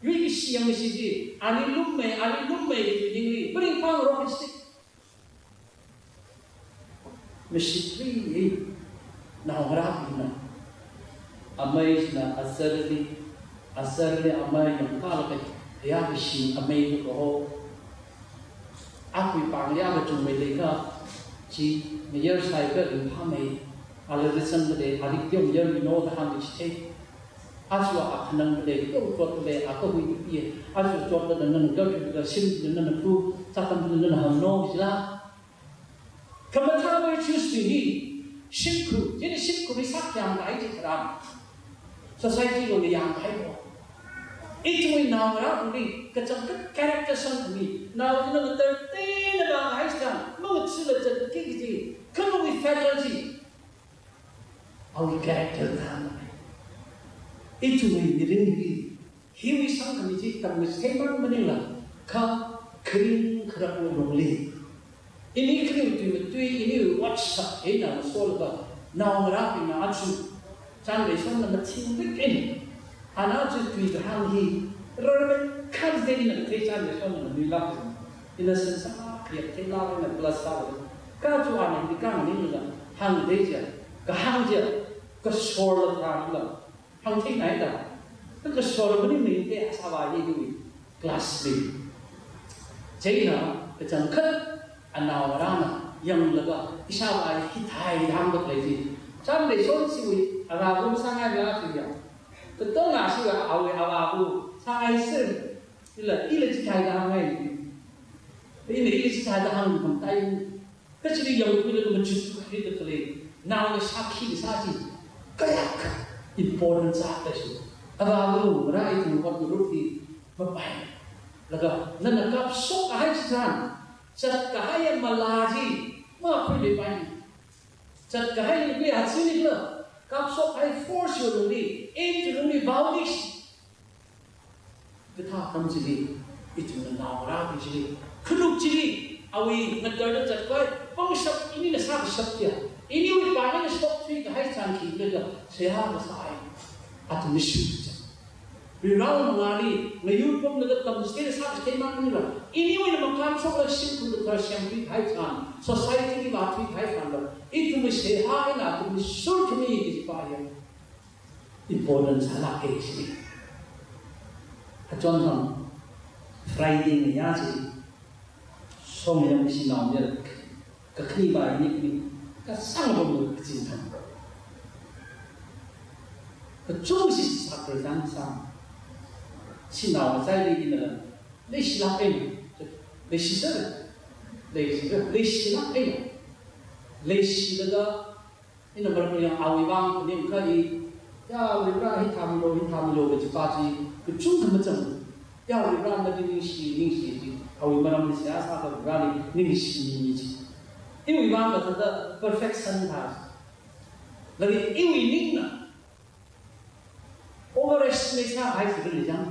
yuikashi yangkashi chi, ali lummei, ali lummei chi ningli maringphāngarok kachi. Mashitri, naongarābingna, amei china azarli, azarli amei yangkalaga, yākashi amei kaho. Akhui pāng yākachungmei leiakha, Chi mayar saiakha ringphāmei, ali ritsangda lei, ali teomayarmino da hāngda chithei. Aja a khanangda lei, teochotda lei, a kahui kapi, aja chotda nana garthuda, shimda nana phu, sākhamda nana hāngno jila. Khamathāwui virtues hi, shimkhur, chieina shimkhurli sākayāng kahai chi tharan society lo ngayāng kahai po. Ithumwui naongarābingli kachangkhat character sangkhami, nao china ngatartei eina vākahai tharan, mangatsuila zatki kaji, khanawui fatal chi, awui character tharan. Ithumwui mirinli, hiwui sangkhami chi tamchithei mang maningla, kha kharing kharakna lungli, ini khaniwui tui matui, iniwui otsak eina masolaga, naongarābingna aja, Chan Reishonna mathingrik eina, ana aja tui kahāng hi, rarmei khangatei ina kathei Chan Reishonna nganuilāk, ina sānsa khayāk theilāk eina plus sālāk. Kha aja ana hili kahāng maningla, hāngdei chiakha, kahāng chiakha, kasorla tharanla, hāngtheinai da. Kha kasor maning maning te asāvā hi iwui class li. Chieina kachangkhat anaongarāna yanglaga ishāvā hi hithāi hāngda khalei chi. Chan Reishon chiwui avāva sāngaimala chiya. Katonga chiwui awui avāva sāngaisera. Ila, ila chithāda hāngngai. Ila, ila chithāda hāngkhamatai. Kachili yangkhuilaga machuk khuida khalei, naona sākhi kasā chi, kayākha important sāda shi. Avāva ngarā ithum ot group hi mapai. Laga, nana kapshok kahai chitharan, zatkahai mala chi, makhuipai. Zatkahai ningli atsui nikla, kapshok kahai force yo ningli, aim to ningli, vao ni shi. Kathā atam chili, ithumna naongarābing chili, khanuk chili, awui ngatarda zatkahai, pangshap inina sākashap chiya, iniwui pāngna shok thuikahai chāng khi leida, seihā kasā ai, athum mishu chi. Rirao mangāli, ngayur pamlaga tamchithei sākachithei mang maningla, iniwui na makam shokla shimkhur da thar semthuikahai chāng, society li vāthuikahai chāngla, ithumwui seihā eina athum mishur khami kaji pa ya. Important sālāka chi. Achon hang Friday ngayā chi, Songayam shanao mayar kakhani ba ini kani kasang bom kaching thang. Kachungshi sākra chang sang. Shanao ngachaili ina leishilāk eina. Leishisera. Leishisera. Leishilāk eina. Leishilaga ina marākha yang awui vang khaning kha i, ya, Varivara hithāmilo, hithāmilo kaji pa chi, kachungkha machang. Ya, Varivara nali ningshi, ningshi ji, awui maramli seihā sāda Varivarali ningshi ni ji. Iwui vang kathāda perfection thā. Laga iwui ningna overestimate sākahai chi kali jang.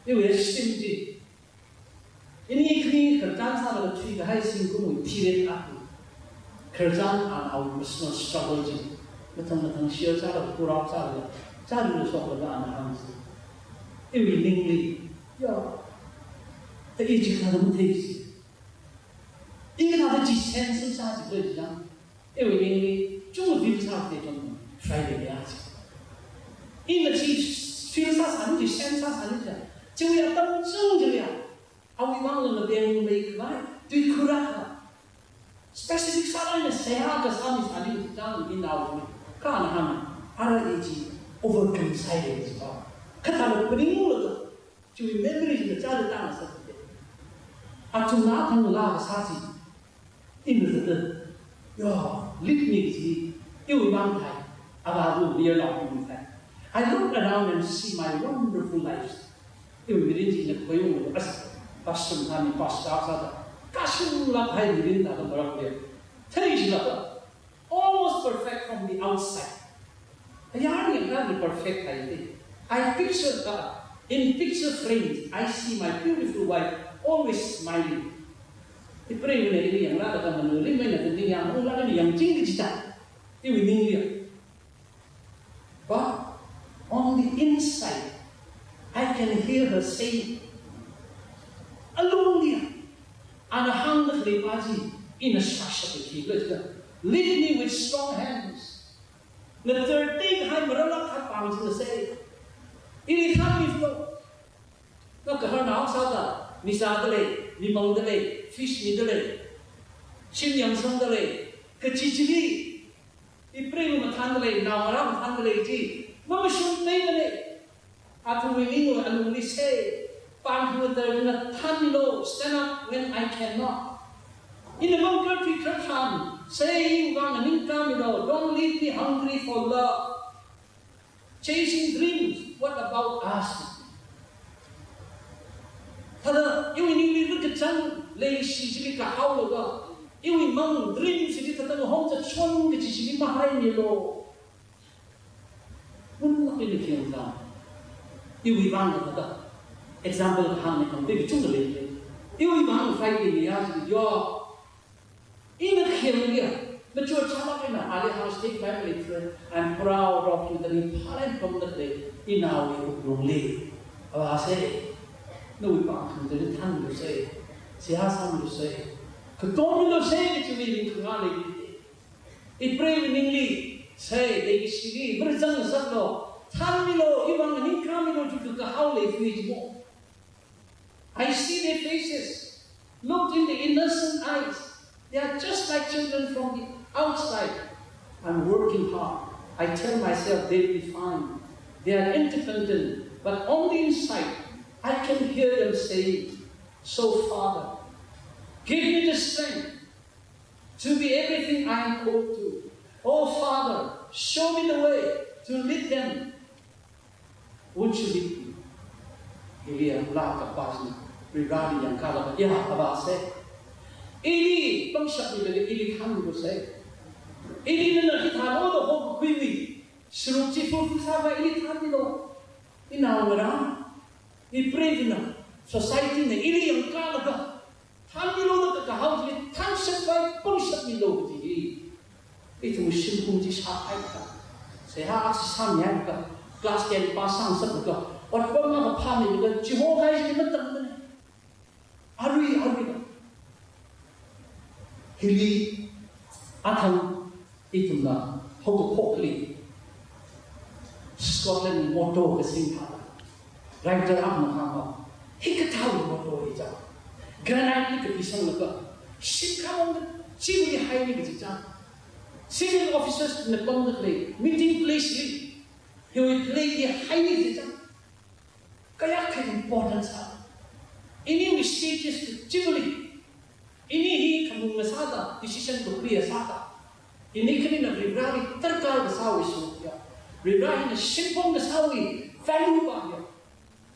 Iwui esteem chi. Ini khani khararchan sālaga thuikahai zingkumwui period akha. Khararchan ana awui personal struggle chi. Mathang mathang share sālaga, pour out sālaga, chālila shoklaga ana hāng chi. Iwui ningli, ya, ta i chi kathāda mathei chi. I kathāda chi sense sā chi khala jang. Iwui ningli, chungda feel sāda chon Friday ya chi. Ina chi feel sāsāni chi, sense sāsāni chi. Chiwui atam chungda ya. Awui vang lungda deng mei khavai, tui khura kha. Specific sālāk eina seihā kasā misāli chang i nao ni. Kha ana hāng, ara i chi overcome sāi de chi pa. Kathāda phaninglaga, chiwui memory china chāda tang sā de. Athumna thang la kasā chi. Ina zata, yo, litni chi, iwui vang thai, avāva mayarnaobing thai. I look around and see my wonderful life. Iwui mirin china khoyung as, pastor thani pastor sāda, kashunglāk kahai mirin thāda marākle. Theilaga, almost perfect from the outside. Ayarli yangkha perfect haide. I picture ka, in picture frames, I see my beautiful wife always smiling. Ipreivana ili yangrālaga mangalimana tandi yang, unglāli yangching jida. Iwui ningli. But on the inside, I can hear her say, alungli, ana hāngda khalei pa chi, ina shāshap ki khala jida. Lead me with strong hands. Ngatei kahai marālāk kahai pāng china sei. Ili thānmi flo. Na gaharnao sāda, mi sāda lei, mi mangda lei, fish mida lei. Shim yangsangda lei, kachi chili, ipreiva mathānda lei, naongarā mathānda lei chi, mamashung teida lei. Athumwui ningwui alungli sei, pāng khangatarna thānmilu, stand up when I cannot. Ina mangkar thikar than, sei iwui vang nganingkāmilu, don't leave me hungry for love. Chasing dreams, what about us? Thāda, iwui ningli rikachang leishi chili kahaolaga, iwui mang dream chili thāda ngahom zatshon kachi chili mahaimilu. Munlāk eina khayang tha. Iwui vang kathāda. Example kahāngna khangatei kachungkha lei. Iwui vang Friday niya chili yo. Ina khayang ya. Mature chālāk eina, ali hang state Bible lecturer. I'm proud of you. Dani phalai pamda lei. Inaowui wuklungli. Avāsei. Nawui pāng khangatarli thānmilu sei. Seihā sāmilu sei. Khatommilu sei kachiwui ning khangā lei. Ipreiwui ningli, sei, leikashili, marāzang ngasaklu, thānmilu, iwui vang nganingkāmilu, chi kakahao lei fui jimo. I see their faces, looked in the innocent eyes. They are just like children from the outside. I'm working hard. I tell myself they'll be fine. They are independent, but on the inside, I can hear them saying, so Father, give me the strength to be everything I am called to. Oh Father, show me the way to lead them. Won't you lead me? Hili laa kapā china, Varivarali yangkālaga, ya, Avāsei. Ili pangshap milaga, ili thānmilu sei. Ili nana hithālu da hokhuiwui, sharuk chi fulfill sākhavai ili thānmilu. Inaongarā, ipreivana, society na, ili yangkālaga, thānmilu da kakahao chili, thānshap khavai pangshap milu kaji hi. Ithum shimkhur chi shākahai ka. Seihā akha sāmiakha, class ten pass sāngasakakha, otpam akha phāmiakha, chihokhai chi matamda lei. Arui, arui. Hili, athang, ithumna, haokaphokli. Scotland motto kasing thāda. Writer akhana hānga, hikathāwui motto hi chang. Granite li kapisanglaga, shimkhurwui chili haini kaji chang. Civil officers na pamda khalei, meeting place li, hiwui place li haini kaji chang. Kayākha important sā. Iniwui status kachiva̱li. Ini hi khamung ngasāda, decision kakhuiya sāda. Ini khanina Varivarali darkar kasāwui sāya. Varivara hina shimphang kasāwui value pa ya.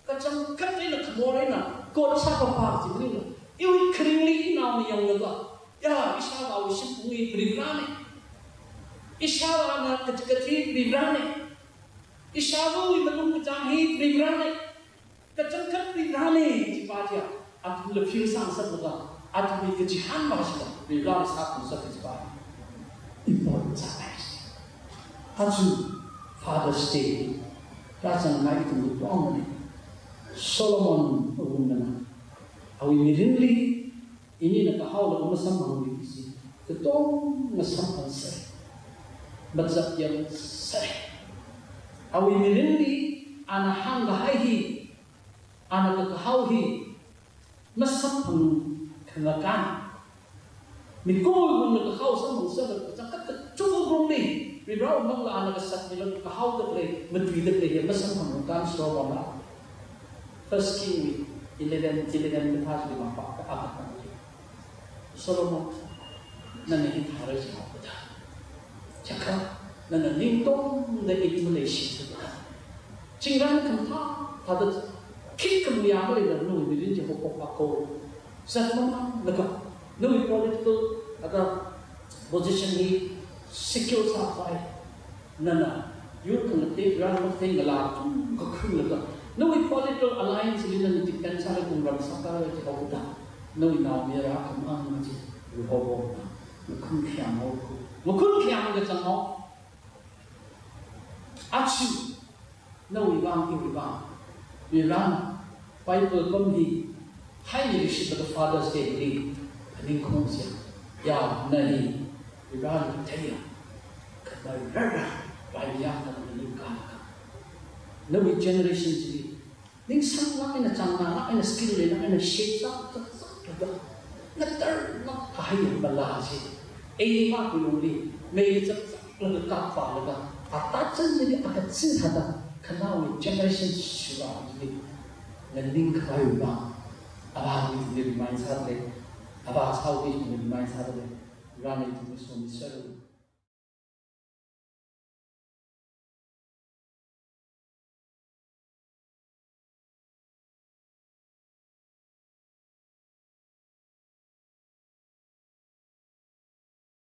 Kachangkhat eina khamor eina, kot sāpapa chi maningla. Iwui kharingli inaona yanglaga. Ya, ishāvāwui shimphungwui Varivarana. Ishāvāna kachikathā Varivarana. Ishāvāwui malung kachāng hi Varivarana. Kachangkhat Varivarana, chipa chiya, athumla feel sāngasakta, athumwui kachihān mashita, Varivarali sākhuingasaka chipa. Important sākahai. Aja Father's Day, rāzangkahai ithum katonga mani. Solomon awungana, awui mirinli, inina kahaolaga masamphangluiki kaji, katonga samphangsai. Mazapyangsai. Awui mirinli, ana hāngkahai hi, ana kakahao hi, masamphang khangakān. Mikumowui wuklungli kahao samphangsa kachangkhat kachungkha wuklungli, Varivarawui manglā ana kasatmilāk kahaoda khalei, matuida khalei hi masamphang khangakān Solomonna. First King wui eleven, eleven kathā chili mapāka akatang. Solomon, nana hithāra jihaoda. Chakha, nana ningtongda ili maleishithura. Chingran khamathā, thāda, khikha muya maleila nawui mirin chi haophok ako. Zatmamānlaga, nawui political, thāda, position hi secure sāpai. Nana, yur khangatei, ran matei ngalā chungkha khuilaga, nawui political alliance li nana depend sālaga wungram sākhala jihaoda, nawui naomayara akhamang chi, Rehoboam, ngakhun khayang haowa, ngakhun khayang kachang haowa. Aja, nawui vang, iwui vang, Varivarana, Bible pam hi, highly received the Father's Day li, phaningkhaung sāya, ya, na hi, Varivarali katheiya, khamarara, raiya, na ningkālaka. Nawui generation chili, ningsanglāk eina, changnalāk eina, skill leilāk eina, shape sā, sā, sā, sā, ngatarlāk Hai mala chi, eina makhalungli, mei chap chap laga kapalaga, atachan chili akachin thāda, khanaowui generation shura chili, nganing khavai ma, Avāwui ithumli remind sāda lei, Avā sāwui ithumli remind sāda lei, Varena ithumli somi sālu.